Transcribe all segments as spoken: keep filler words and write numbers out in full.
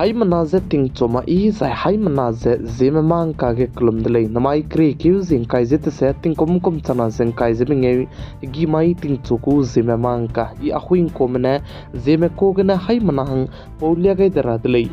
Haimena ze tingchu ma i zai haimena ze Zeme mangka ge kelum de lei. Namai keriekeu zie ngkai ze tese tingkum kum chana ze ngkai ze mengeu, hegî mai tingchu gu Zeme mangka i ahui ngkume ne Zeme ka gene haimena hang paulia gai de ra de lei.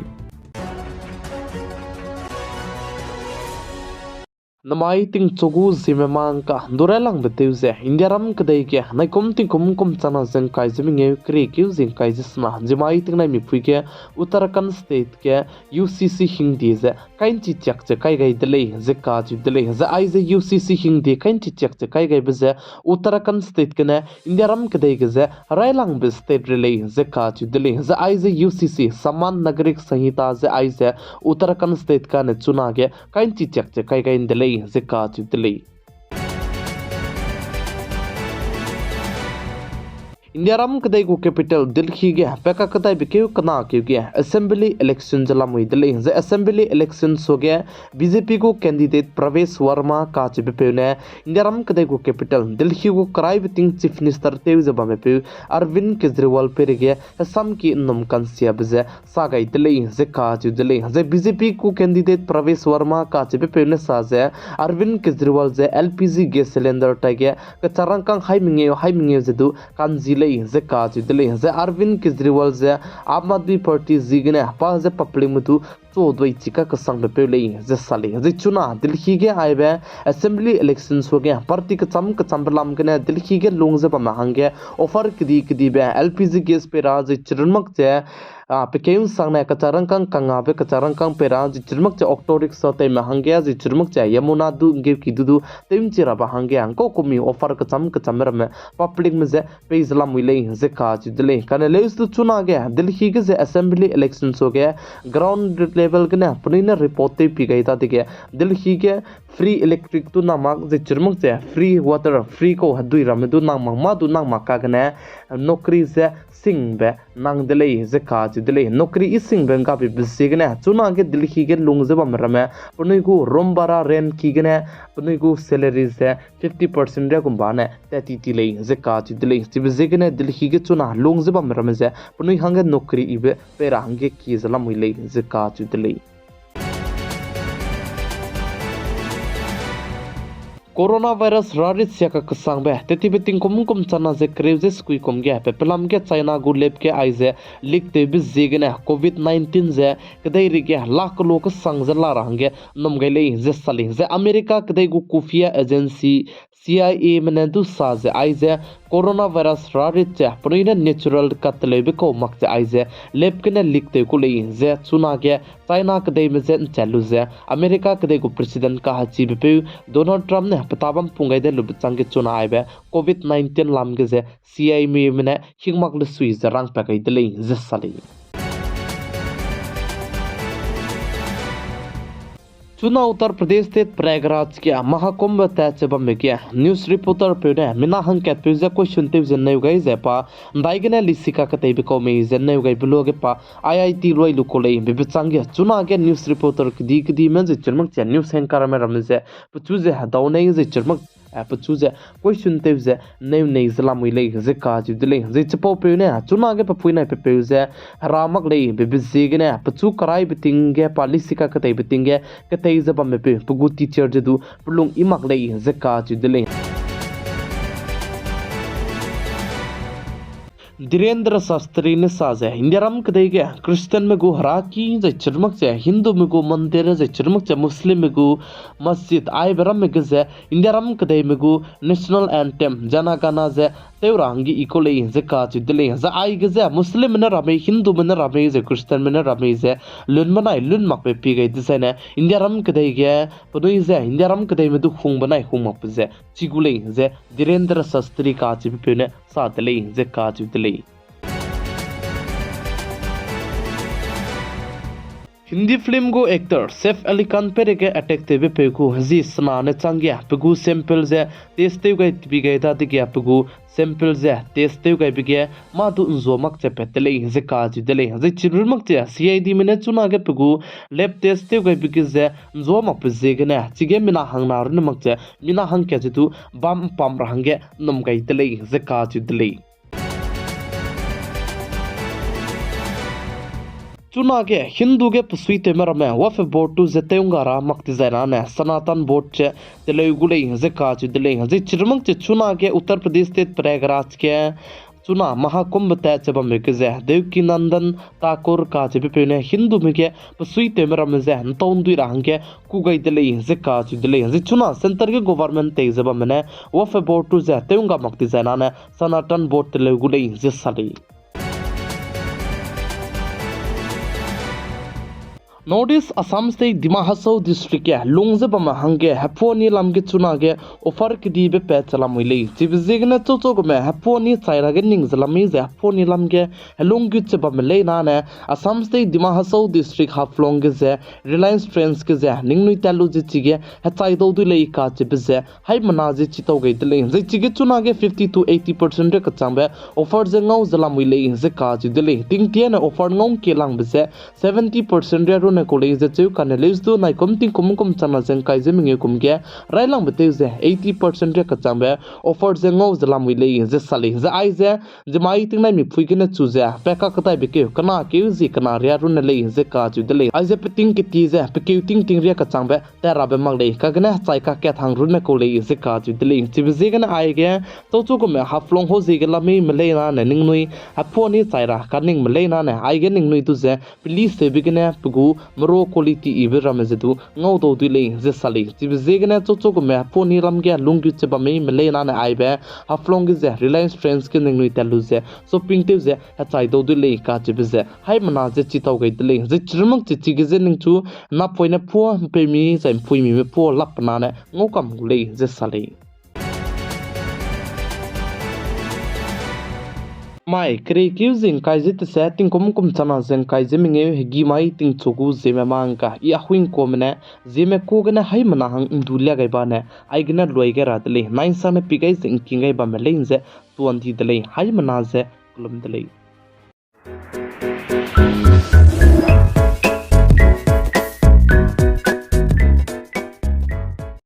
Namai tingchu gu Zeme mangka du railangbe tew ze Indiaram kedei ge naikum tingkum kum chana ze ngkai ze mengeu, keriekeu zie ngkai ze sena, Zeme tingnai mipui ge Uttarakhand State ge U C C hingde ze kainchi chiak ze kai gai de lei ze kacheu de lei. Zai aize U C C hingde kainchi chiak ze kai gaibe ze Uttarakhand State gene Indiaram kedei ge ze railangbe state re lei ze kacheu de lei. Zai aize U C C, Saman Nagarik Sanhita ze aize Uttarakhand State gane chunage kainchi chiak ze kai gai de lei ze kacheu de lei. Indiaram kedei gu capital Delhi ge pe kakedaibe keu kena keu ge assembly election ze lamui de lei. Zai assembly election suage B J P gu candidate Pravesh Verma kacheubepeu ne Indiaram kedei gu capital Delhi gu keraibe ting Chief Minister tew ze bambepeu Arvind Kejriwal peireige hesam ki nnum kansiabe ze sa gai de lei ze kacheu de lei. Zai B J P gu candidate Pravesh Verma kacheubepeu ne sa ze Arvind Kejriwal ze L P G gas cylinder taige kecharangkâng hai mengeu hai mengeu ze du kanzi lei ze kacheu de lei. Zai Arvind Kejriwal ze Aam Aadmi Party ziegene pa ze publicme du chu dui chi kakesangbe peu lei ze sa lei. Zai chuna Delhi ge aibe assembly election suage party kecham kechambe lam gene Delhi ge lung ze bamme hangge offer kedi kedibe L P G gas pei ra zai chirunmak ze, a, pekeu nsangne kecharangkâng kangabe kecharangkâng pei ra zai chirunmak ze auto rickshaw teime hangge zai chirunmak ze Yamuna du nggeuki du du tew nchi rabe hangge ngkau kumi offer kecham kechambe ramme publicme ze pei ze lamui lei ze kacheu de lei. Kane leuse du chunage Delhi ge ze assembly election suage ground level gene penui ne report tew pi gai dadege Delhi ge free electric du nang mak zai chirunmak ze free water, free kau hedui ramme du nang mak mâ du nang mak kagene naukri ze singbe nang de lei ze kacheu de lei. Naukri i singbe nggabe be ziegene chunage Delhi ge lung ze bamme ramme penui gu room bara rent ki gene penui gu salary ze fifty percent riagumba ne tat ti ti lei ze kacheu de lei. Chibe ziegene Delhi ge chuna lung ze bamme ramme ze penui hangge naukri ibe pei ra hangge ki ze lamui lei ze kacheu de lei. Coronavirus rarit sia kakesangbe tetibe tingkum kum chana ze kereu ze sukui kum ge pe pelam ge China gu lab ge aize leak tewbe ziegene covid nineteen ze kedeirei ge la kelu kesang ze la ra hangge nnum gai lei ze sa lei. Zai America kedei gu khufia agency C I A me ne du sa ze aize coronavirus rarit ze penui ne natural kateleube kau mak ze aize lab gene leak tew ku lei ze chunage China kedeime je nchat lu ze America kedei gu president kahechibepeu Donald Trump ne peta bam pung gai de lube changge chuna aibe covid nineteen lam ge ze C I A me ne hingmak le sui ze rangpat gai de lei ze sa lei. Chuna Uttar Pradesh State Prayagraj ge Mahakumbh tat che bambe ge news reporter peu ne mina hangkatpeu ze question tew ze neu gai ze pa ndaigene lisika keteibe kau mei ze neu gaibe luage pa I I T luai lu ku lei bebe changge chunage news reporter kedi kedime ze chirmak che news anchorme ramme ze pechu ze hedau nei ze chirmak, eh, pechu ze question tew ze neu nei ze lamui lei ze kacheu de lei. Zai chipaupeu ne chunage pe puinai pepeu ze hera mak lei bebe ziegene pechu keraibe ting ge pa lisika keteibe ting ge ketei ze bambepeu pe gu teacher ze du pelung i mak lei ze kacheu de lei. Dhirendra Shastri ne sa ze Indiaram kedei ge Christianme gu heraki zai chirmak che Hindume gu mandir zai chirmak che Muslimme gu masjid aibe ramme ge ze Indiaram kedeime gu national anthem Jana Gana ze tew ra hangge i ku lei ze kacheu de lei. Zai aige ze Muslimme ne ramei, Hindume ne ramei, zai Christianme ne ramei ze lun benai lun makbe pie gai dezaine Indiaram kedei ge penui ze Indiaram kedeime du hung benai hung makbe ze chi gu lei ze Dhirendra Shastri kacheubepeu ne sa de lei ze kacheu de lei. Hindi film gu actor Saif Ali Khan peireige attack tewbepeu gu zi sena ne changge pe gu sample ze test tew gai bi gai dadege pe gu sample ze test tew gaibe ge mâ du nzua mak che pat de lei ze kacheu de lei. Zai chirun mak che C I Dme ne chunage pe gu lab test tew gaibe ge ze nzua makbe ziegene chige mina hangna runne mak che mina hangkat ze du bam mpam ra hangge nnum gai de lei ze kacheu de lei. Chunage Hindu ge pesuitewme ramme Waqf Board tu ze tew ngga ra mak dizai nane Sanatan Board ze teleu gu lei ze kacheu de lei. Zai chirumak che chunage Uttar Pradesh State Prayagraj ge chuna Mahakumbh tat ze bambe ge ze Devkinandan Thakur kacheubepeu ne Hindume ge pesuitewme ramme ze ’ntau ’ndui ra hangge kû gai de lei ze kacheu de lei. Zai chuna centre ge government tei ze bamme ne Waqf Board tu ze tew ngga mak dizai nane Sanatan Board teleu gu lei ze sa lei. North East Assam State Dima Hasao District ge lung ze bamme hangge hepuani lam ge chunage offer kedibe pat ze lamui lei. Chibe ziegene chauchau gume hepuani chai ra ge ning ze lamui ze hepuani lam ge helung gut ze bamme lei nane Assam State Dima Hasao District Haflong ge ze Reliance Trends ge ze ningnui tat lu ze chige hechai dau dui lei kacheube ze haimena ze chitau gai de lei. Zai chige chunage fifty to eighty percent ria kechangbe offer ze ngau ze lamui lei ze kacheu de lei. Tingtiene offer ngau ’ngkielangbe ze seventy percent ria runne kau lei ze cheu kane leuse du naikum tingkum kum changna ze ’ngkai ze mengeu kum ge railangbe tew ze eighty percent ria kechangbe offer ze ngau ze lamui lei ze sa lei. Zai aize ziemmai tingnaimik pui gene chu ze pe kakedaibe keu kena keu zie kena ria runne lei ze kacheu de lei. Aize peting keti ze pekeu tingting ria kechangbe tat rabe mak lei, kagene hechai kakat hang runne kau lei ze kacheu de lei. Chibe ziegene aige chauchau gume Haflong hau ziege lamui me lei nane ningnui hepuani chai ra kaningme lei nane aige ningnui du ze peliseube gene pe gu mero quality yibe ramme ze du ngau dau dui lei ze sa lei. Chibe ziegene chauchau gume hepuani lam ge lunggut ze bamme me lei nane aibe Haflong ge ze Reliance Trends ge ningnui tat lu ze shopping tew ze hechai dau dui lei kacheube ze haimena ze chitau gai de lei. Zai chirumak che chige ze ningchu napoine puâ ’mpeumi zai ’mpuimime puâ lappenane ngaukam gu lei ze sa lei. Mai kereikeu ze ’ngkai ze tese tingkum kum changna ze ’ngkai ze mengeu hegî mai tingchu gu ziemme mangka i Ahuingkuame ne ziemme ku gene haimena hang ’ndu lia gai bane aigene luai gai ra de lei, nai'nsangne pi gai ze ’ngking gai bamme lei ze tuan di de lei, haimena ze kelum de lei.